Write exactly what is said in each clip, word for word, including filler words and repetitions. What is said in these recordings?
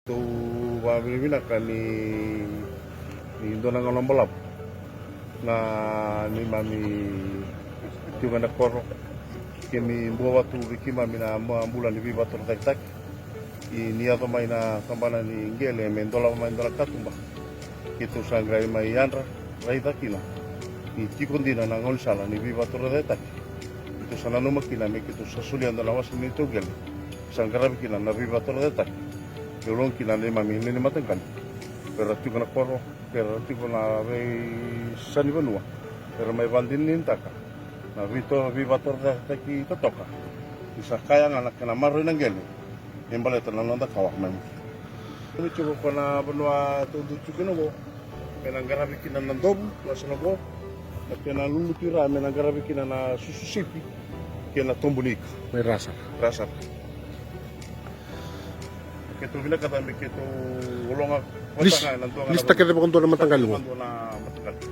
Tou vakavinavinaka ni, ni dua na gauna balavu na neimami tiko ena koro, keimami bua vata tu vei keimami na bula ni veivakatorocaketaki. Ni yaco mai na tabana ni qele me dolava mai dua na katuba, keitou sa qai mai yadra, raica kina ni tiko dina na gaunisala ni veivakatorocaketaki. Keitou sa nanuma kina me keitou sa solia dua na wase ni neitou qele sa qaravi kina na veivakatorocaketaki. E loma kina na neimami lewe ni mataqali, era tiko na koro, era tiko na veiyasai ni vanua, era mai vakadinadinataka na veivakatorocaketaki totoka. Ni sa kaya ga na kena maroroi na qele me baleta na noda kawa mai muri. Tiko ko na vanua tou dui tiko kina oqo, me na qaravi kina na dovu, na sala oqo, na kena lulutu i ra, me na qaravi kina na susu sipi kei na tobu ni ika. Mai ra sara. Ra sara. Keitou vinakata me keitou ologa vata ga ena dua ga na vanua. List-, list-taka kece vakadua na mataqali oqo. Vakadua na mataqali.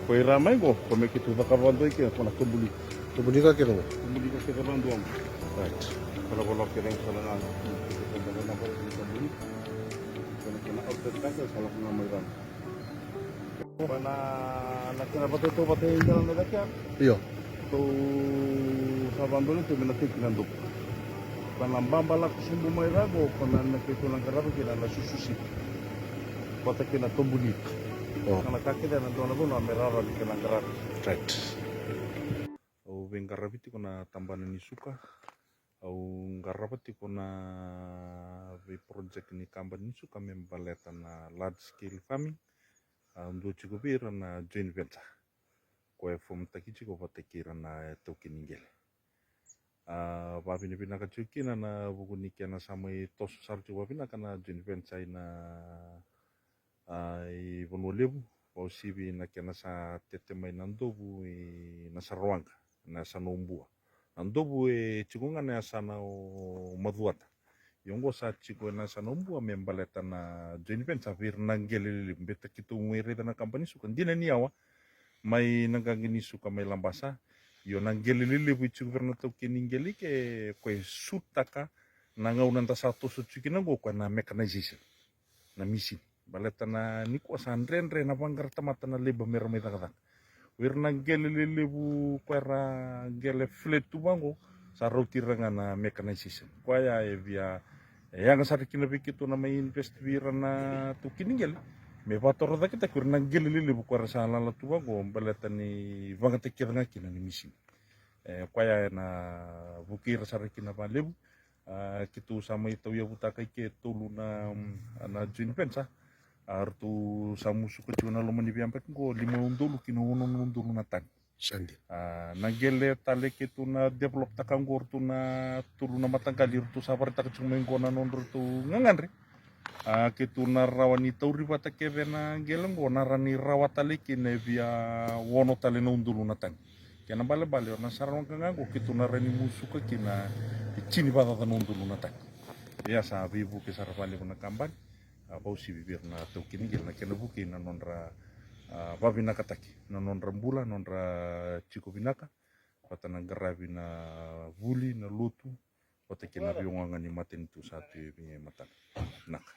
Ko i ra mai oqo, ko me keitou cakava vakadua i ke, ko na tobu ni ika. Tobu ni ika kece oqo. Tobu ni ika kece vakadua oqo. Right. Ko na vanua kece oqo, ko na ga. Ko na kena outside kaka, sa lako ga mai ra. Ko na, na kena vata tou vata i dela na cake ya. Io. Tou sa vakadua ni tou me na teki na dovu. Ko na baba lako sobu mai ra oqo, ko na, na keitou na qaravi kina na susu sipi vata kei na tobu ni ika. O. Ko na ka kece na dua na vanua me rawa ni kena qaravi. Right. Au veiqaravi tiko na tabana ni suka. Au qarava tiko na veiproject ni kabani ni suka me baleta na large scale farming. Au dua tiko vei ira na joint venture, koya e fomtaki tiko vata kei ira na taukei ni qele. A, vakavinavinaka tiko kina na vuku ni kena sa mai toso sara tiko vakavinaka na joint venture ina, a, i Vanua Levu, vakauasivi na kena sa tete mai na dovu ina Sarawaqa, na yasana o Bua. Na dovu e tiko ga na yasana o Macuata. Ia oqo sa tiko ena yasana o Bua me baleta na joint venture vei ira na qele lelevu, baleta keitou mai raica na kabani ni suka, dina ni yawa mai na qaqi ni suka mai Labasa. Io, na qele lelevu e tiko vei ira na taukei ni qele i ke, ko e sutaka na gauna da sa toso tiko kina oqo, ko na mechanization, na misini. Baleta na nikua sa dredre na vaqara tamata na labour me ra mai cakacaka. O ira na qele lelevu, ko era qele flat tu vaqo, sa rauti ira ga na mechanization. Koya e via, e yaga sara kina vei keitou na mai invest vei ira na taukei ni qele me vakatorocaketaki o ira na qele lelevu ko era sa lala tu vaqo, baleta ni vagataki kece ga kina ni misini. E, koya ena vukei ira sara kina vakalevu. A, keitou sa mai tauyavutaka i ke tolu na, na joint venture. A, ratou sa musuka tiko na loma ni veiyabaki oqo, lima na udolu ki na ono na udolu na tani. Sa dina. A, na qele tale keitou na develop taka oqo, ratou na tolu na mataqali ratou sa vakaraitaka tiko mai oqo na nodratou gagadre. A, keitou na rawa ni tauri vata kece na qele oqo, na rawa ni rawa tale kina e via ono tale na udolu na tani. Kena balebale, o na Sarawaqa ga oqo keitou na rawa ni musuka kina e tini vakacaca na udolu na tani. Ia sa veivuke sara vakalevu na kabani, a, vakauasivi vei ira na taukei ni qele, na kena vukei na nodra, a, vakavinakataki na nodra bula, nodra tiko vinaka, vata na qaravi na vuli, na lotu, vata kei na veiogaoga ni matanitu sa tu e veimatana. Vinaka.